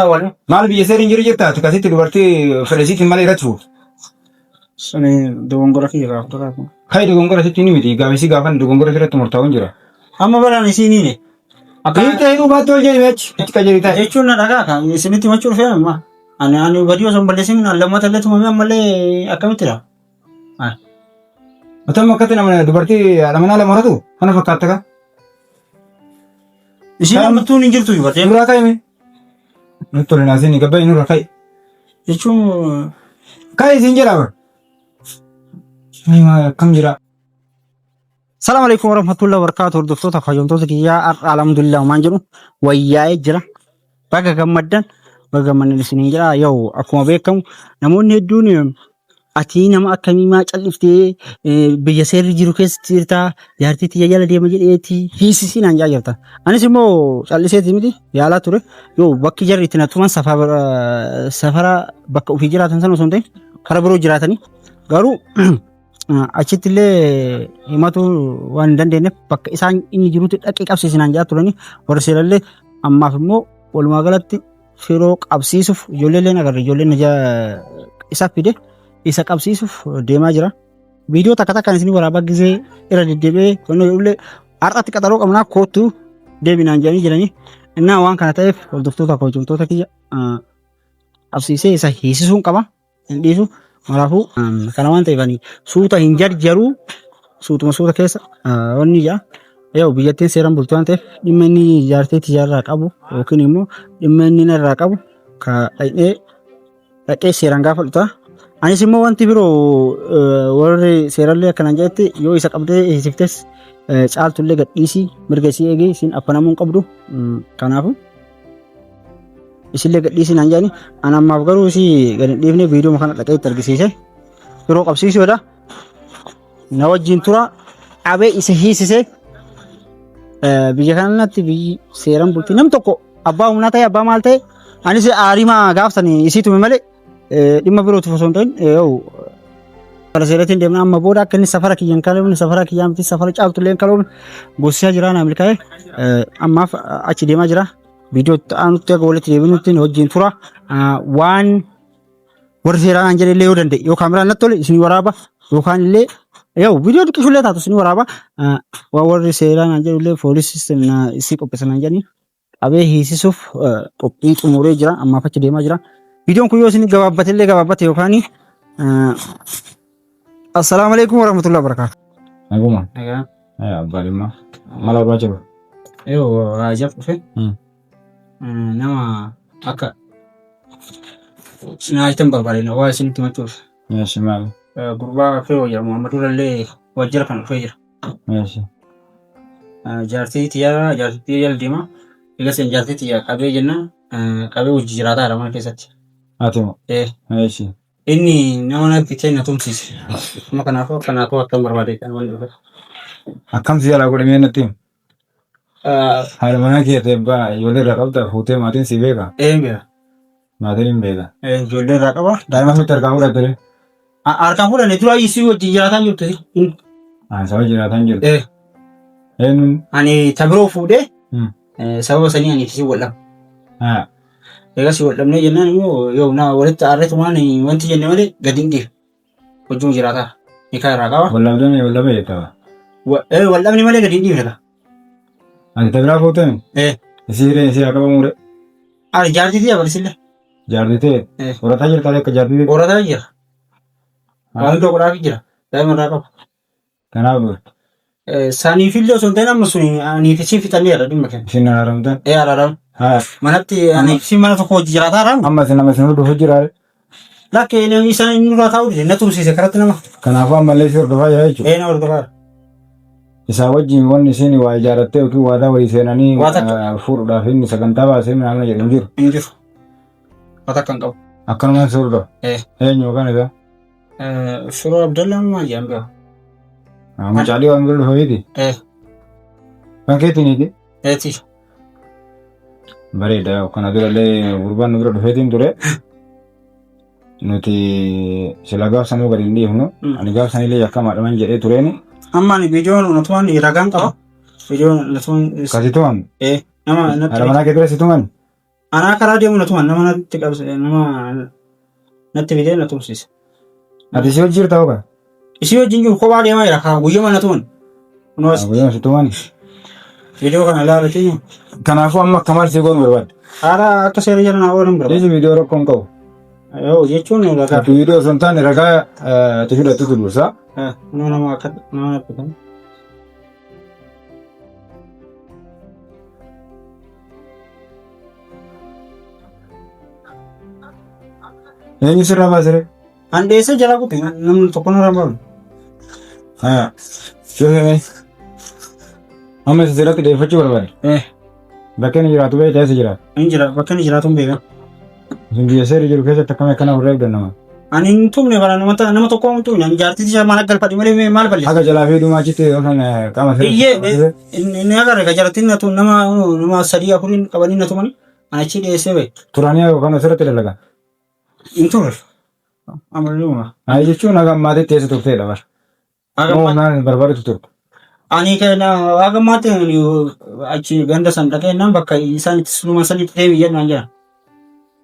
Maal biyya seerri hin jiru jirta ati kasitti dubartii fedhasiitiin malee irratti fuute. Suni dogongora kiyya gaafa tokko. Kai dogongora sitti ni miti gaafisi gaafan dogongora sirratti murtaa'u hin jira. Amma baraan isiin hiine. Akka Hiite hidhuu baattu ol jedhime achi achi qajeeli taa'e. jechuun na dhagaa kan isinitti himachuu dhufee amma. Ani badii osoo hin balleessin lammata illee tumamee ammallee akkamittidha? Matamma akkatti nama dubartii haadha manaa lama horatu kana fakkaatta ka. Isiin ammattuun hin jirtu dubartii. Nurraa ka'i mee. Nutti tole naasini gabba'i nurraa ka'i. Jechuun Ka'i siin jedha bar. Ay maal akkam jira. Salaam alaikum warahmatullahi wabarakatuh hordoftoota kabajamtoota kiyyaa har'a alhamdulillah waan jedhu wayyaa'ee jira. Baga gammaddan baga gammaddan isiniin jedha yoo akkuma beekamu namoonni hedduun Ati nama akkamii maa calliftee biyya seerri jiru keessa jirta jaartii tiyya jala deema jedheeti hiisisii naan jaa jirta. Anis immoo calliseeti miti yaalaa ture yoo bakki jarri itti na tuman safara bakka ofii jiraatan sana osoo hin ta'in kara biroo jiraatanii garuu achitti illee himatu waan hin dandeenyeef bakka isaan inni jirutti dhaqee qabsiisi naan jaa turanii warra seerallee ammaaf immoo walumaa galatti firoo qabsiisuuf ijoollee illee agarre ijoolleen isa fide isa qabsiisuuf deemaa jira. Viidiyoo takka takkaan isin waraabaa gisee irra deddeebi'ee qonnoo jedhullee har'atti qaxaroo qabnaa koottu deebinaan jedhanii jiranii. Innaa waan kana ta'eef hordoftoota kabajamtoota kiyya qabsiisee isa hiisisuun qaba. Hin dhiisu. Kanaafuu kana waan ta'eef ani suuta hin jarjaruu suutuma suuta keessa wanni jaa yoo biyyattiin seeraan bultu waan ta'eef dhimma inni jaartee tiyyaarraa qabu yookiin immoo dhimma inni narraa qabu ka dhaqee dhaqee seeraan gaafadhu ta'a. Anis immoo wanti biroo warri seerallee akkanaan jedhetti yoo isa qabdee hiisiftes caaltullee gadhiisii mirga isii eegee isiin affanamuu hin qabdu. Kanaafuu isillee gadhiisii naan jedhani an ammaaf garuu isii gad hin dhiifne viidiyoo kana dhaqee itti argisiise yeroo qabsiisuudha na wajjin tura qabee isa hiisise biyya kanatti biyyi seeran bulti nam tokko abbaa humnaa ta'e abbaa maal ta'e anis aarimaa gaafsan isii tume malee dhimma birootiif osoo hin ta'in yoo kara seeratiin deemna amma booda akka inni safara kiyya hin kaloofne safara kiyyaa miti safara caaltullee hin kaloofne gossisaa jira naa milkaa'e ammaaf achi deemaa jira. Viidiyoo itti aanutti akka walitti deebinutti nu wajjin tura. Waan warri seeraa naan jedhe illee yoo danda'e yoo kaameraan natti tole isin waraaba yookaan illee yoo viidiyoo xiqqishu illee taatu isin waraaba. Waan warri seeraa naan jedhu illee poolisii isii qopheessa naan jedhani qabee hiisisuuf qophii xumuree jira ammaaf achi deemaa jira. Viidiyoon kun yoo isin gabaabbate illee gabaabbate yookaan Assalaamu alaikum warahmatullahi wabarakatuh. Naguma. Nagaa. Abbaa dhimma. Maal barbaachisu? Yoo raajaaf dhufe nama akka nyaatan barbaade waa isinitti himachuuf. Meeshi maal? Gurbaa firoo jedhamu amma durallee waajjira kan dhufee jira. Meeshi. Jaartii tiyyaa jaartii tiyya jala deema. Egaa sen jaartii tiyya qabee jenna qabee hojii jiraataa jira mana keessatti. Ati moo? Meeshi. Inni nama natti ta'e na tumsiise. Amma kanaafuu akka naa to'attan barbaade kan wanni dhufe. Akkam si jalaa godhe mee natti himi. Haadha manaa kee ta'e abbaa ijoollee irraa qabda fuutee maatiin si beeka. Een beeka. Maatiin hin beeka. Ijoollee irraa qaba. Daa'ima sitti harkaa fudhatte ree. Harkaan fuudhanii dura isii wajjin jiraataa jirtu. Isaa jiraataa hin jirtu. Eenyuun? Ani ta biroo fuudhee sababa sanii ani isii wal dhabe. Egaa si wal dhabnee jennaan immoo yoo na walitti aarretumaan wanti jenne malee gadi hin dhiifne. Wajjuma jiraataa. Nikaa irraa qaba. Wal dhabdee wal dhabee jettaba. Wal dhabne malee gadi hin dhiifne kaa. Ati ta biraa fuutee? Isii hireen isii haa qabamuu ree. Ani jaartii tiyya barisillee. Jaartii ta'e. Horataa jirta akka jaartii ta'e. Horataa jira. Waan hunda godhaafii jira. Daa'ima irraa qaba. Kanaaf dhufte. Saniifillee osoo hin ta'in amma sun aniif isin fixanneerra dhimma keenya. Isin araaramtan. Ee araaram. Haa. Manatti aniif isin mana tokko hojii jiraataa araaram. Amma isin nama isin hordofu jira. Lakkee inni isaan inni nurraa taa'uu dide na tumsiise karatti nama. Kanaafuu ammallee isin hordofaa jira jechuudha. Ee na hordofaa. Isaa wajjin wanni isin waa ijaarrattee yookiin waadaa walii seenanii Waa takka. fuudhuudhaaf inni sagantaa baasee minaan jedhu hin jiru. Hin jiru. Waa takka hin qabu. Akkanumaan si hordofa. Ee. Eenyu yookaan isaa? Firoo Abdallaa maal jedhan beeku. Mucaalii waan bira dhufa miti. Kan keetiin Eeti. Bareeda kana durallee gurbaan nu bira dhufeetiin ture. Nuti sila gaaf sanuu gadi hin dhiifnu. Ani gaaf sanillee yakkamaadha man jedhee tureeni. Amma ani viidiyoon natumaan ragaan qaba. Viidiyoon natumaan. Kasi tuman. Nama natti. Haadha manaa kee bira si tuman. Anaa karaa deemu na tuman nama natti qabse nama natti fidee na tumsiise. Ati si hojii jirta hoo? Isii wajjin jiru kophaa deemaa jira kaa guyyama na tuman. Kunoo as Guyyama si tuman. viidiyoo kana ilaalatii Kanaafuu amma akka maal si goonu barbaadda? haala akka seera jala naa oolan barbaada. Dhiisi viidiyoo rakkoo hin qabu. Yoo jechuun ragaa. Ati viidiyoo osoo hin taane ragaa ati fudhattutu dursa. Kunoo nama akka nama natti tuman. Eenyu sirraa baasire? An dheessee jala kute namni tokko narra hin baafne. Haa. Sirrii. Amma isa sirratti deeffachuu barbaade. Eh, Bakka inni jiraatu beekta eessa jiraata? hin jira bakka inni jiraatu hin beekan. Isin biyya seerri jiru keessatti akkam akkana warra eegdan nama. Ani hin tumne bara nama nama tokko hin tumne ani jaartii isaa mana galfadhe malee mee maal balleessa? Haga jalaa fi dhumaa achitti yookaan qaama Iyyee inni agarre ka jaartiin na tum nama nama sadii afuriin qabanii na tumani ani achi dhiyeessee bahe. Turanii yookaan asirratti dalagan. Hin turre. Amaluma. Haa jechuun haga ammaatitti eessa turteedha bara. Haga Moo naan barbaadutu turte. Ani kana haga ammaatti ani achi ganda san dhaqee naan bakka isaan itti suluman sanitti deebi jennaan jira.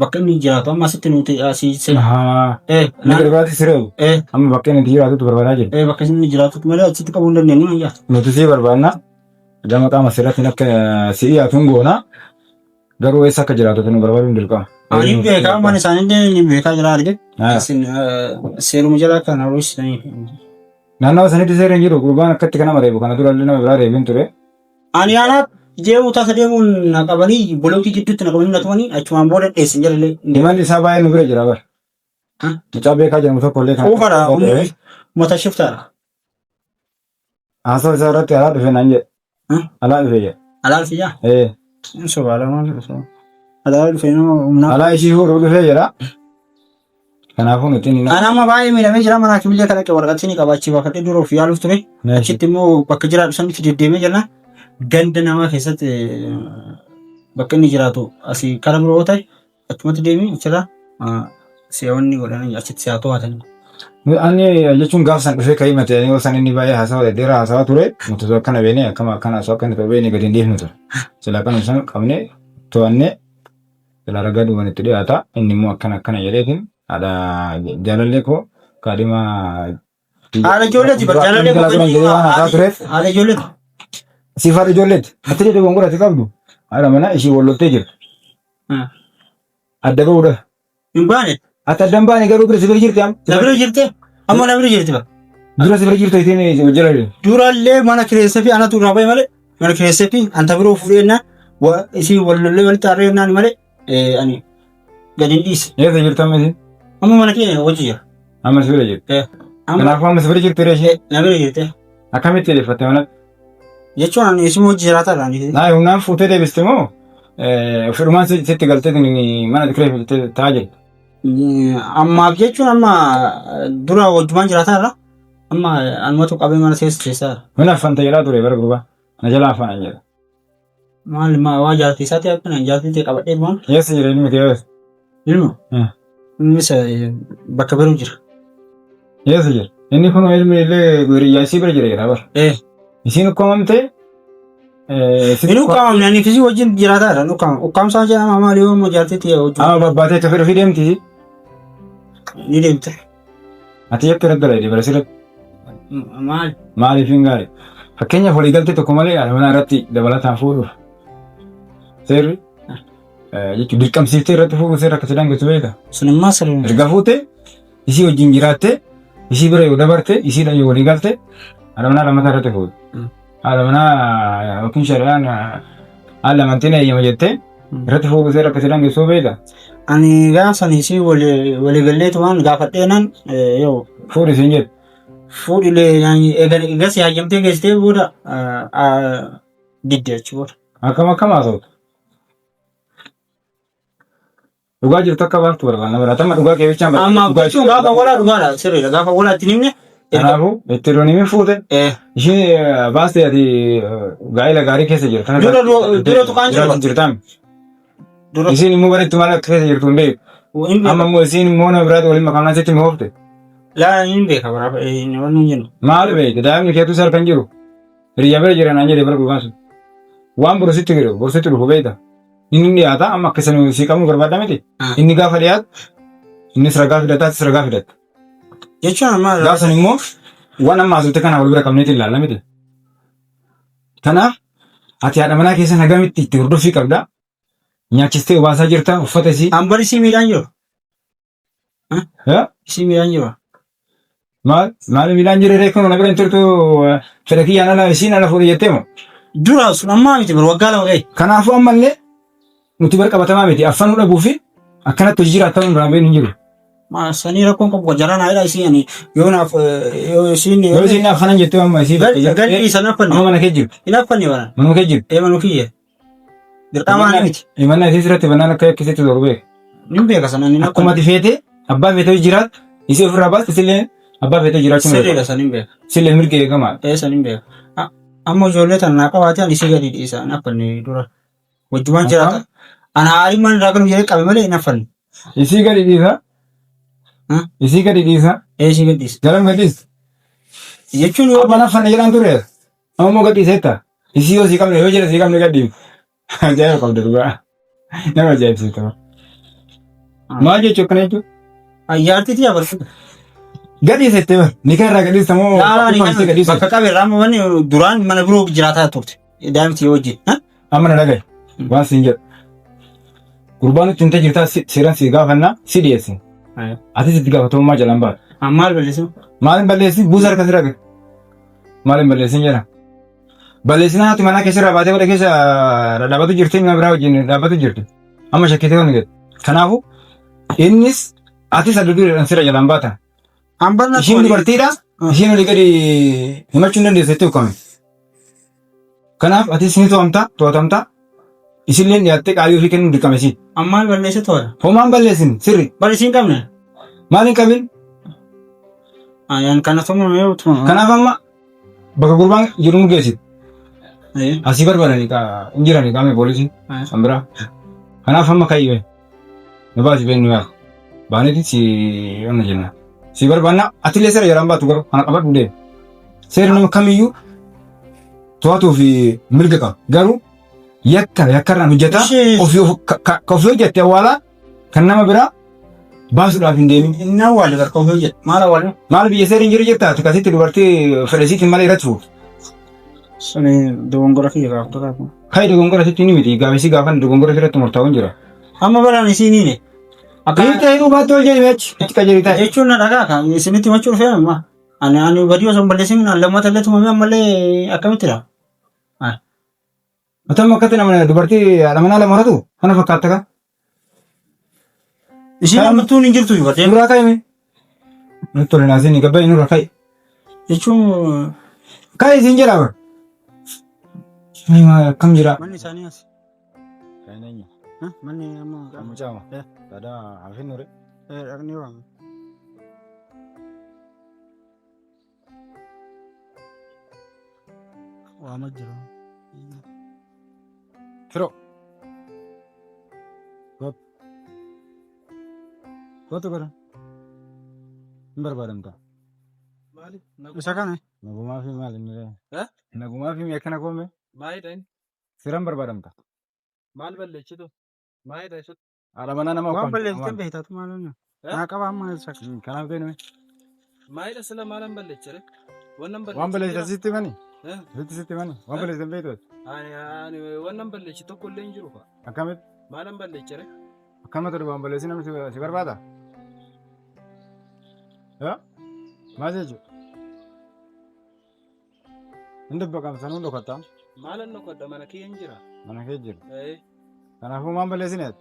Bakka inni jiraatu amma asitti nuti asii seen. Haa. Eh, Inni garbaatti sireewu. eh, Amma bakka inni itti jiraatutu barbaadaa jira. eh, bakka inni jiraatutti malee achitti qabuu hin dandeenyu naan jira. Nuti sii barbaanna. Gama qaama seeraatiin akka si dhiyaatuun goona. Garuu eessa akka jiraatu nu barbaaduun dirqama. Ani beekaa mana isaanii ni beekaa jira arge. Haa. Isin seeruma jala kan haroositanii. Naannawa sanitti seerri hin jiru gurbaan akkatti kana reebu kana dura illee nama biraa reebin ture. Ani alaa deemu tasa deemuun na qabanii bolokii gidduutti na qabanii na tumanii achumaan booda dheessin jalallee. Imalli isaa baay'ee nu bira jira bara. Huh? Mucaa beekaa jedhamu tokko illee kan. Quufadha uummata shiftaadha. Haasawa isaa irratti alaa dhufe naan jedhe. Huh? Alaa dhufe jedhe. Alaa dhufe jaa? Ee. Hin soba alaa maal dhufe? Alaa dhufe nama humnaa. Alaa ishii fuudhuu dhufe jedha. Kanaafuu nuti ni Ani amma baay'ee miidhamee jira mana hakimillee kan dhaqe waraqaa ni qaba achii baafadhee dura of yaaluuf ture. Achitti immoo bakka jiraatu sanitti deddeemee jira. Ganda namaa keessatti bakka inni jiraatu asii kara biroo ta'e achumatti deemee achirraa si'awanni godhanii achitti si'aa to'atan. Ani jechuun gaaf san dhufee ka'ii mate yoo san inni baay'ee haasawa dhedheeraa haasawa ture nuti osoo akkana beeknee akkama akkana osoo akkana ta'u beeknee gadi hin dhiifnu ture. Sila akkana san qabnee to'annee sila ragaa duuban itti dhiyaata inni immoo akkana akkana jedheetiin haadha jaalallee koo kaadhima Haadha ijoolleeti bar jaalallee koo kan jedhee waan haasaa tureef Haadha ijoolleeti. siif haadha ijoolleeti. Ati jedhee gongora ati qabdu haadha manaa ishii wal loltee jirtu. Adda ba'uudha. Hin baane. Ati adda hin baane garuu bira si bira jirti amma. Na bira jirte? Amma na bira jirti ba. Dura si bira jirtu ittiin jala jirti. Durallee mana kireessee fi anatu irraa bahe malee mana kireessee fi anta biroo fuudhee isii wal lollee walitti harree naan malee ani gadi hin dhiise. Eessa jirtu amma isin? Amma mana keenya hojii jira. Amma si bira jirti. Amma Kanaafuu amma si bira jirti ree ishee. na bira jirte. Akkamitti deeffatte manatti? Jechuun ani isuma hojii jiraataadha ani. Naa humnaan fuutee deebiste moo fedhumaan sitti galtee mana kireeffattee taa'aa jirti? Ammaaf jechuun amma dura wajjumaan jiraataarra amma anumatu qabee mana keessa teessaa. Mana affanta jedhaa ture bara gurbaa. Na jala afaan jedha. Maal ma waa jaartii isaati akkana jaartii ta'e qabadhee maal? Eessa jira ilmi kee eessa? Ilma? Innis bakka biroo jira. Eessa jira? Inni kun ilmi illee hiriyyaa isii bira jira jedha bara. Isiin ukkaamamte. Inni ukkaamamne ani fisii wajjin jiraataadha. Ukkaamam. Ukkaamsaa jedhama maal yoo immoo jaartii ta'e wajjin. Amma babbaatee akka fedhe ofii deemti. Ni deemte. Ati yakka irratti dalagde bara sirratti. Maal? Maaliif hin gaarii? Fakkeenyaaf waliigaltee tokko malee haadha manaa irratti dabalataan fuudhuuf seerri jechuun dirqamsiiftee irratti fuudhuuf seerri akka si daangessu beekta. Sun immoo sirrii. Erga fuute isii wajjin jiraattee isii bira yoo dabarte isiidhaan yoo walii galte haadha manaa lammataa irratti fuute. Haadha manaa yookiin shari'aan haala amantiin eeyyama jettee irratti fuudhu seera akka si daangessu beekta. Ani gaafa san isii waliigalleetumaan gaafadheenaan yoo Fuudhi siin jette. fuudhilee egas hayyamtee geessitee booda didde achi booda. Akkam akkam haasawtu. Dhugaa jirtu akka baaftu barbaanna bara. Amma dhugaa kee bichaan barbaanna. Amma jechuun gaafa walaa dhugaadha sirriidha gaafa walaa itti himne. Kanaafuu itti roon himin fuute. Isheen baaste ati gaa'ela gaarii keessa jirta. Dura tuqaan jiru. Jirtaan. Isiin immoo bara itti maal akka keessa jirtu hin beeku. Amma immoo isiin immoo nama biraatti waliin makamnaan sitti mi'oofte. Laa hin beeka bara wanni hin jennu. Maal beekte daa'imni keetu isa harka hin jiru. Hiriyyaa bira jira naan jedhe bara gurbaan sun. Waan boru sitti jiru boru sitti dhufu beekta. Inni ni dhiyaata amma akka isin sii qabnu barbaadda miti. Inni gaafa dhiyaatu innis ragaa fidata atis ragaa fidatta. Jechuun amma Gaafa san immoo waan amma haasofte kana wal bira qabneetiin ilaalla miti. Kanaaf ati haadha manaa keessan hagamitti itti hordoffii qabda. Nyaachistee obaasaa jirta uffata isii. An bari isii miidhaan jiru. Eh? Isii miidhaan jiru. Maal maal miidhaan jiru ree kun na bira hin turtu fedha kiyyaan ala isiin ala fuudhe jettee moo? Dura sun ammaa miti bar waggaa 2 ga'e. Kanaafuu ammallee nuti bar qabatamaa miti affanuu dhabuu fi akkanatti hojii jiraattan irraa beeknu hin jiru. Maa sanii rakkoon qabu jaraa naa jedha isii ani yoo naaf yoo isiin Yoo isiin affanan jettee amma isii bakka jirtu. Galii san affanne. Amma mana kee jirti. Hin affanne bara. Manuma kee jirti. Ee manuma kiyya. Dirqama ani miti. Himannaa isii sirratti bannaan akka yakkisitti toruu beeka. Nin beeka sana nin Akkuma ati feete abbaa feetee jiraattu isii ofirraa baastu isillee abbaa feetee jiraachuu mirga. Sirriidha san hin beeka. Isillee mirga eegamaadha. Ee san hin beeka. Amma ijoollee tana naa qabaate ani isii gadi dhiisa hin affanne dura. Wajjumaan jiraata. Ana aarii maal irraa galu jedhee qabe malee hin affanne. Isii gadi dhiisa. Isii gadi dhiisa. Ee isii gadi dhiisa. Garam gadi dhiisa. Jechuun yoo Amma naffanne jedhaan ture. Amma immoo gadi dhiiseetta. Isii yoo sii qabne yoo jedhe sii qabne gadi dhiifne. Ajaa'iba qabda dhugaa. Nama ajaa'ibsiifta. Maal jechuu akkana jechuun? Ayyaartii tiyaa barsiisa. Gadi dhiisettee bar. Nikaa irraa gadi dhiista moo? Laalaa ni Akkuma gadi bakka qabe irraa amma manni duraan mana biroo jiraataa turte. Daa'imti yoo wajjin. Amma na dhagaye. Waan siin jedhu. Gurbaan nutti himtee jirtaa seeraan si gaafannaa si dhiyeesse. Atis itti gaafatamummaa jalaan baata. Maal balleessu? Maal hin balleessin buusa harka sirra gahe. Maal hin balleessin jedha. Balleessinaa haati manaa keessa irraa baatee godha keessa dhaabbatu jirti nama biraa wajjin dhaabbatu jirti. Amma shakkitee waan jedhu. Kanaafuu innis atis adda dureedhaan sirra jalaan baata. Hambarna Ishiin dubartiidha. Ishiin olii gadi himachuu hin dandeessu jettee ukkame. Kanaaf atis ni to'amta, to'atamta. Isilleen dhiyaattee qaalii ofii kennuun dirqama isii. Ammaan balleesse to'ata. Homaan balleessin sirri. Bal isiin qabne. Maal hin qabin? Ayaan kana tumame yoo tumame. Kanaaf amma bakka gurbaan jiru nu geessit. Asii barbaadanii hin jiranii qaamni poolisii kan biraa. Kanaaf amma kayyee nu baasi beennu yaa. Baaneeti si onna jenna. Si barbaanna atillee seera jalaan baatu garuu kana qabadhu deemi. Seerri nama kamiyyuu to'atuu fi mirga qaba. Garuu yakka yakkarraan hojjetaa ofii ka ofii hojjette awwaalaa kan nama biraa baasuudhaaf hin deemin. Inni awwaale bakka ofii hojjete. Maal awwaale? Maal biyya seerri hin jiru jirta ati kasitti dubartii fedhasiitiin malee irratti fuutu. Suni dogongora kiyya gaafata. Kai dogongora sitti ni miti gaafisi gaafan dogongora sirratti murtaa'u hin jira. Amma baraan isiin hiine. Akka Hiite hidhuu baattu ol jedhi achi achi qajeeli taa'e. Jechuun na dhagaa kan isinitti himachuu dhufee amma. Ani badii osoo hin balleessin lammata illee tumamee ammallee akkamitti dha? Atam akkatti nama dubartii haadha manaa lama horatu kana fakkaatta ka. Isiin amantuun hin jirtu dubartii. Nurraa ka'i mee. Nutti tole naasiin gabba'i nurraa ka'i. Jechuun Ka'i siin jedha bar. Mee maal akkam jira. Manni isaanii as. Manni amma. Mucaama. Dadaa hafin nure. Dhaqnee waamna. Waama jira. Firoo. Kootu. Kootu gara. Hin barbaadamta. Maali? Isa kana. Nagumaa fi maali inni ree? Eh? Nagumaa fi akkana koome Maalidha inni? siran barbaadamta. Maal balleessitu? Maalidha isa? Haadha manaa nama Waan ukkaamte. balleessite beektaatu maal inni? Eh? Naa qaba amma isa. Kanaaf ta'e nuyi. Maalidha sila maalan balleessire? Wannan Waan balleessite sitti himani? Eh? Sitti sitti himani? Waan Eh? balleessite hin beektu ati? Ani wannan balleessi tokko illee hin jiru fa. Akkamitti? Maalan balleessire? Akkamitti waan balleessi namni si barbaada? Haa? Maal jechuudha? Hin dabbaqam sanuu dhokatta. Maalan dhokodha mana kee hin jira. Mana kee jira. Eh. Kanaafuu maan balleessine ati?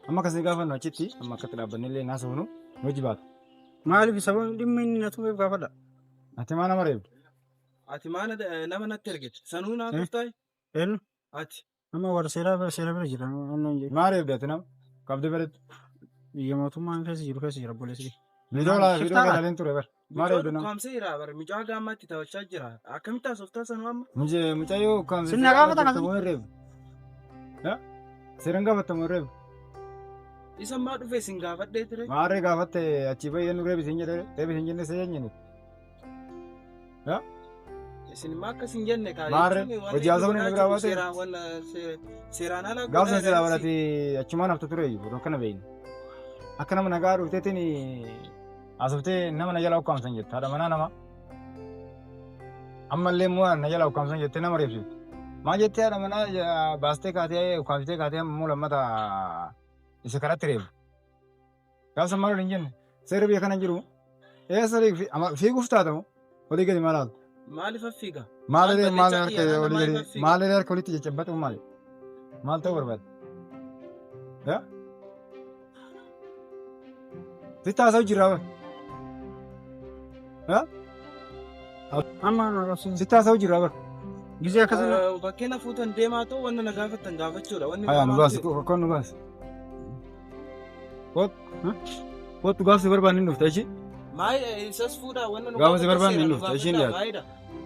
Amma akkasii gaafannu achitti amma akkatti dhaabbannee illee naasofnu nu hojii baata. Maaliif sababni dhimma inni na tumeef gaafadha. Ati maa nama reebdu? Ati maana nama natti ergite? Sanuu naa Eh? tuftaay? Eenyu? Ati. Nama warra seeraa seera bira jira. Namni hin jiru. Maa reebde ati nama? Qabdee bareedu. Biyya mootummaan keessa jiru keessa jira obboleessi. Viidiyoo laa viidiyoo Shiftaadha. ilaaleen ture bar. Maa Mucaa reebde nama? ukkaamsee jira bara mucaa gaammaatti taphachaa jira. Akkamitti haasoftaa sanuu amma? Mucayyoo ukkaamsee Sinna gaafata kan- moo hin reebdu? Seeraan gaafattamu hin reebdu? Isa ammaa dhufe isin gaafadhee ture. Maarree gaafatte achii bayyee nu reebi siin jedhee reebi siin jennee si eenyinu? Isin immoo akkas hin jenne kaa. Maarree, Jechuun wanni hojii haasawni godhaa na biraa jiru baatee? seeraan wanna seeraan ala Gaafa san godhaa silaa jiran. barate achumaan haftu ture iyyuu akkana beeyne. Akka nama nagaa dhufteetiin haasoftee nama na jala ukkaamsan jette haadha manaa nama. Ammallee immoo na jala ukkaamsan jettee nama reebsifte. Maal jettee haadha manaa baastee kaatee ukkaamsitee kaatee ammoo lammata isa karatti reebu. Gaafa san maal hin jenne seerri biyya kana hin jiru. Eessa fiiguuf taatamu olii gadi maal haatu. Maaliif fiiga? Maal Maal maal balleessaa harka kiyya olii maaliif gadi fiiga? maal harka walitti jajjabbatu maali? Maal ta'uu barbaada? Yaa? Sitti haasa'u jirra bara. Yaa? Amma na qabsiisa. Sitti haasa'u jirra bara. Gizee akkasuma. Fakkeenya fuutan deemaa ta'u wanna na gaafattan gaafachuudha. Wanni Hayaa nu biraa baasi maal ta'e? koon nu baasi. Kottu kottu gaaf si barbaanne hin dhufta ishii. Maal isas fuudhaa wanna nu Gaafa si gaafattan barbaanne hin seeraan nu dhufta ishiin gaafadhaa dhiyaatu. maayidha.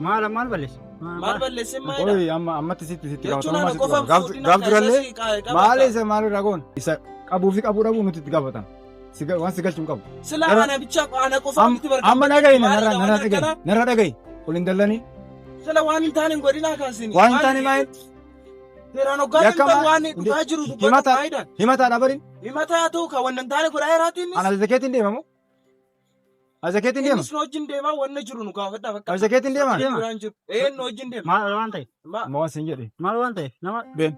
Maal maal balleessa? Maal balleessee maayidha? Qoyi amma ammatti sitti sitti Jechuun gaafatamummaa ana sitti qofaan qaba. Gaaf fuudhina gaaf akka durallee isas qabata. maal isa maal irraa goon isa qabuu fi qabuu dhabuu nuti itti gaafatama. Si waan si galchu hin qabu. Silaa Gara ana bicha ana qofaan miti barbaada. Amma dhagahi Maalidha narraa waan narraa dhagahi akkanaa? narraa dhagahi ol hin dallanii Sila waan hin taane hin godhinaa kaasini. waan hin taane maal Seeraan hoggaa Yakka deemtan maal waan dhufaa jiru dubbatu himata maayidha. himataadha barin Himataa ta'u kan wanna hin taane godhaa jiraatiin ana ajaja keetiin deemamu ajaja keetiin deema innis nu wajjin deemaa wanna jiru nu gaafadhaa bakka. ajaja keetiin deema Deema. Biraan jiru. Ee nu wajjin deema. Maal waan ta'e? Ma amma waan siin jedhe Maal waan ta'e? Nama deem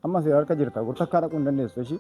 amma seera harka jirta gurtakkaa dhaquu hin dandeessu ishii.